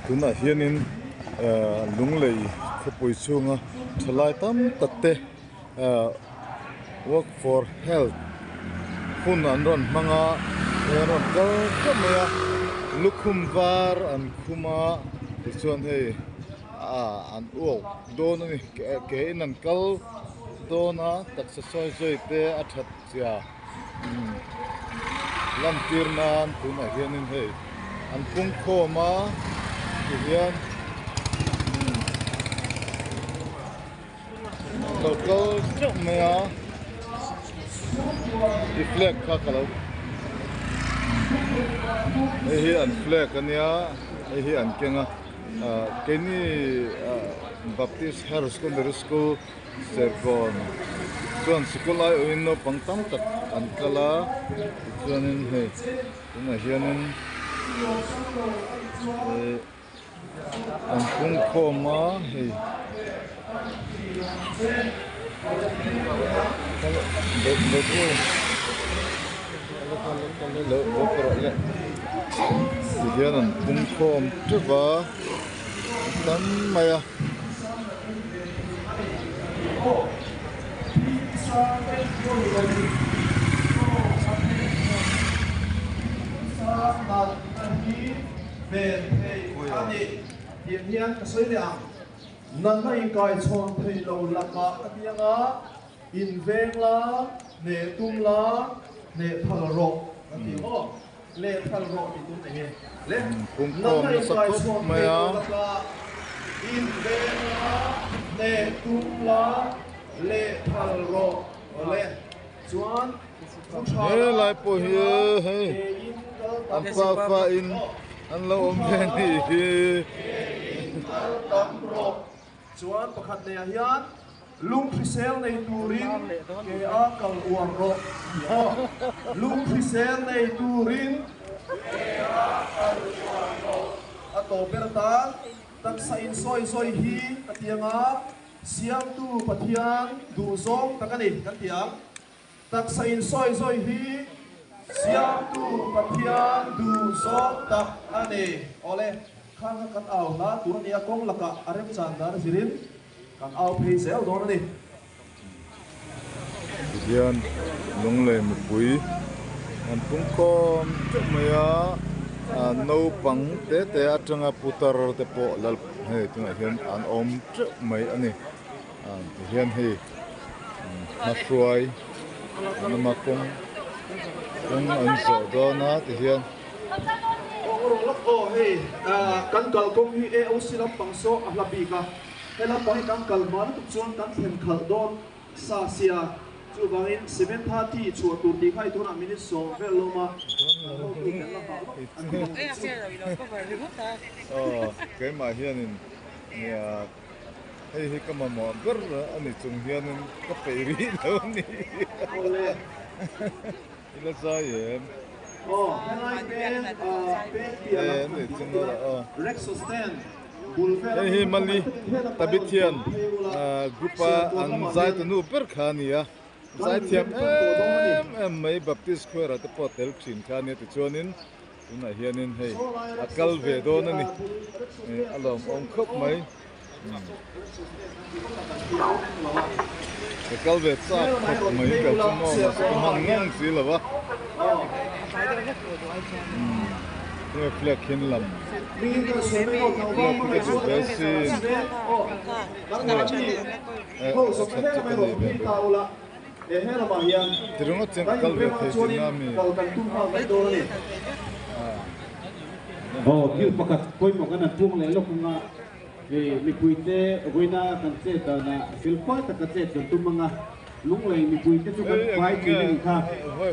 Tunah hianin Lunglei khawpui chhunga thalai tam tak te work for health hun an rawn hmang a an rawn kal teuh mai a lukhum var an khum a tichuan hei ah an uak dawn a ni ke in an kal dawn a taksa sawi sawi te a that zia Lantir nan tunah hianin hei an pung khawm a tihian an lo kal teuh mai a i flag kha ka lo hei hi an flag ania hei hi an keng a ah keini ah Baptist Higher Secondary School Serkawn chuan sikul aiawhin naupang tam tak an kal a tichuanin hei tunah hianin ihh an pungkhawm a hei tihian an pungkhawm teuh va tam mai a. Pungkhawm nasa khawp mai a. Helai pawh hi hei an pa fa in an lo awm ve a nih hi. Lung hrisel nei turin ke a kal uar rawh ti a. Lung hrisel nei turin ke a kal uar rawh. A tawp ber atan taksa insawi zawi hi ka ti anga Siamtu Pathian duhzawng tak a ni kan ti ang. Taksa insawi zawi hi Siamtu Pathian duhzawng tak a ni. Awle, khang kha kan au hla tur a nia, kawng lakah a remchan dan a zirin kan au phei zel dawn a ni. Tihian Lunglei mipui an pungkhawm teuh mai a, naupang te te atanga putar te pawh lal hei tunah hian an awm teuh mai a ni. Tihian hei hmahruai an awm a kawng kawng an zawh dawn a tihian. Kawng rawh lawk aw hei kan kalkawng hi AOC lampang saw a hla bik a he lampang hi kan kal hma lutuk chuan kan thlen khalh dawn sa sia chuvangin 7:30 chhuah tur tih kha i tunah minute 10 vel lawm a kan hotu kan la nghah lawk an ti bawk chu. Aw keimah hianin nia. Hei hi ka mamawh ber a ni chung hianin ka peih rih lo a ni. I la zai em? E ni chung erawh aw. Hei hi Mali Tabithian group a an zai tunu ber kha a ni a. Zaithiam em em mai Baptist Choir ah te pawh a tel thin kha a nia tichuanin Tunah hianin hei a kal ve dawn a ni, a lawmawm khawp mai. Ka kal ve chak khawp mai ka chu maw mahse ka hman ngang si lo va. Heng flag hin lam flag hi ka duh ve sin. A that chu ka nei ve bawk. Ti ringawt chuan ka kal ve thei tihna a mi? Aw thil pakhat pawimawh kan han puang leh lawk anga mipuite vawiina kan chet danah felfai taka chet kan tum anga Lunglei mipuite chu kan fai thin a nih kha.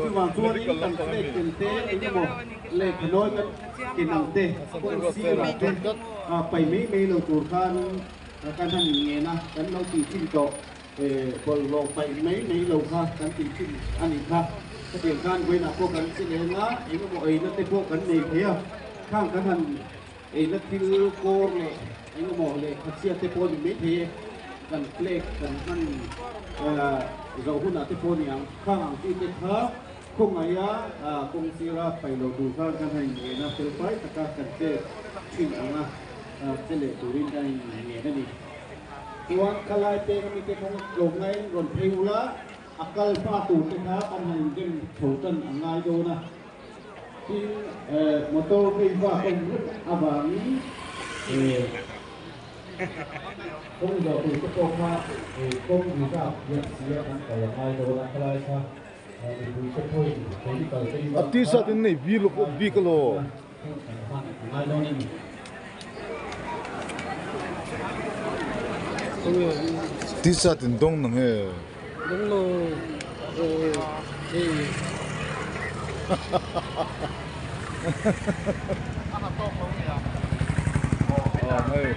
Chuvang chuanin kan flag ken te eng emaw lehkha nawi kan ken ang te kawng sirah te pai mai mai lo tur khan kan han inngen a, kan lo tih thin tawh. Bawlhhlawh paih mai mai lo kha kan tih thin a nih kha. Hetiang khan vawiinah pawh kan che leng a, eng emaw eina te pawh kan nei thei a, khang kan han eina thil kawr leh eng emaw lehkha chhia te pawh a ni mai thei e, kan flag kan hman zoh hunah te pawh a ni ang. Khang ang chi te kha khawngaia kawng sira paih loh tur khan kan han inngen a, felfai taka kan che thin ang a. che leh turin kan in ngen a ni. Chuan khalai peng ami te kawng tlawm ngaiin rawn phei ula, a kal hma tur te kha kan han inrem chho tan a ngai dawn a. Tin, motor phei vak a awm reng avangin kawng zawh tur te pawh kha kawng reserve hian sia kan kal a ngai dawn a, khalai kha mipui te pawhin vehicle phei vak A t-shirt in nei bik alaw. Kan hman a ngai dawn a ni. T-shirt in dawng nang e. Dawng lo hei. Hei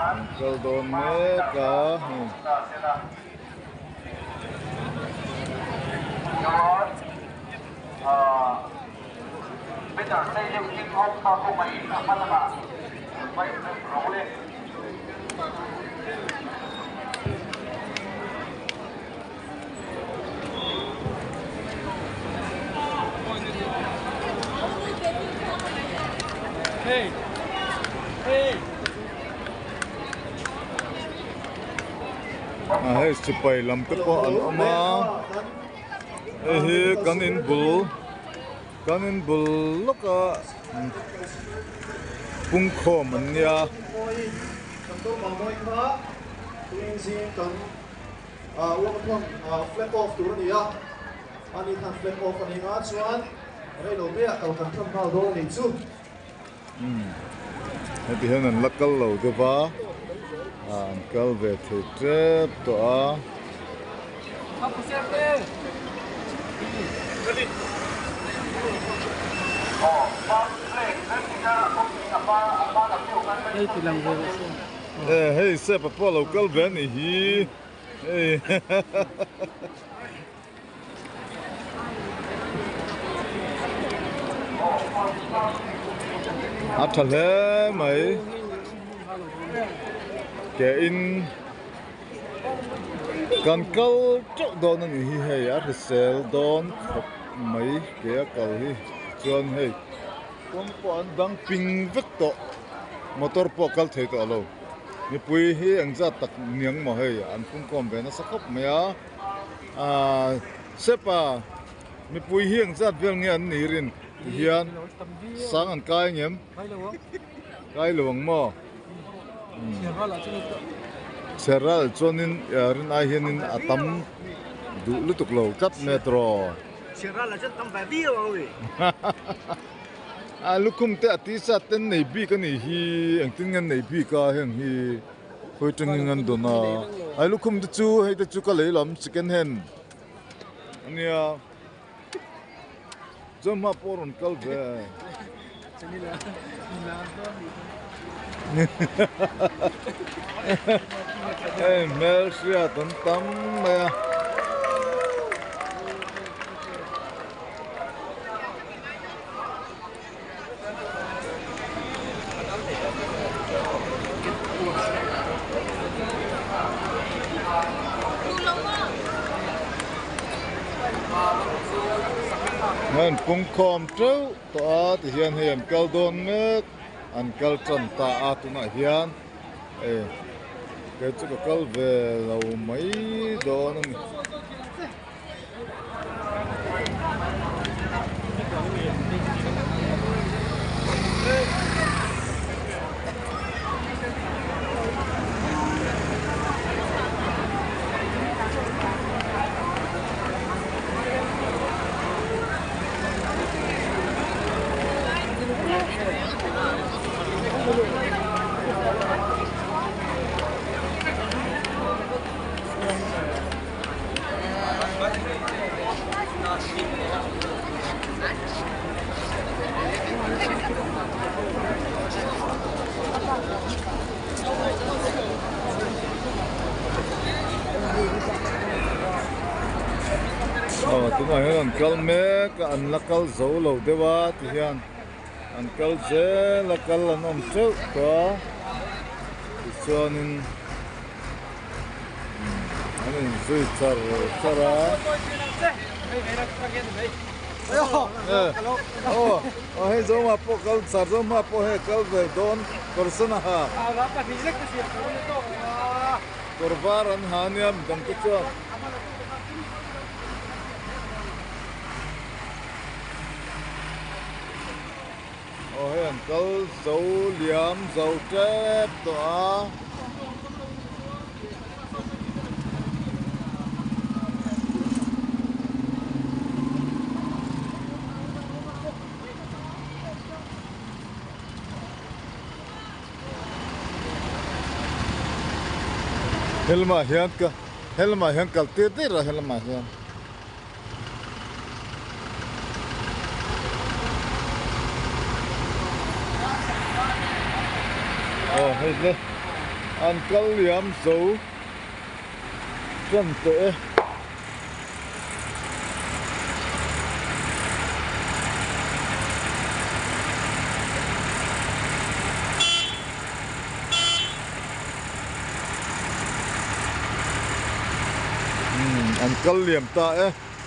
an kal dawn mek a hei. Hei sipai lam te pawh an awm a. Hei hi kan in bul kan in bul lawka pungkhawm an nia. Heti hian an la kal lo deuh va an kal ve thei tep tawh a. Hei sepa pawh lo kal ve a nih hi hei. A tha hle mai ke in kan kal teuh dawn a nih hi hei a hrisel dawn khawp mai ke a kal hi chuan hei kawng pawh an dang ping vek tawh motor pawh kal thei tawh lo mipui hi engzat tak niang maw hei an pungkhawm ve nasa khawp mai a. Ahh sepa mipui hi ang zat vel nge an ni rin ti hian sang an kai ngem kai lo ang maw chheral chuanin rin ai hianin a tam duh lutuk lo tlat metro a lukhum te a t-shirt te an nei bik a nih hi engtin nge an nei bik a heng hi. Khawi tangin an dawn a, ai lukhum te chu hei te chu ka lei lam second hand a nia chuan hma pawh a rawn kal ve hei hmelhriat an tam mai a. An pungkhawm teuh tawh a tihian hei an kal dawn mek an kal tan ta a tunah hian hei kei chu ka kal ve lo mai dawn a ni. Aw tunah hian an kal mek a an la kal zo lo deuh a tihian an kal zel a kal an awm teuh tawh a tichuanin. An inzui char char a. Aw hei Zoma pawh kal sir Zoma pawh hei kal ve dawn kawr sen a ha. Kawr var an ha ania midang te chuan. Aw hei an kal zo liam zo tep tawh a. Helamah hian ka helamah hian kal tir tir a helamah hian. Aw hei le an kal liam zo tan tawh e. An kal liam ta e.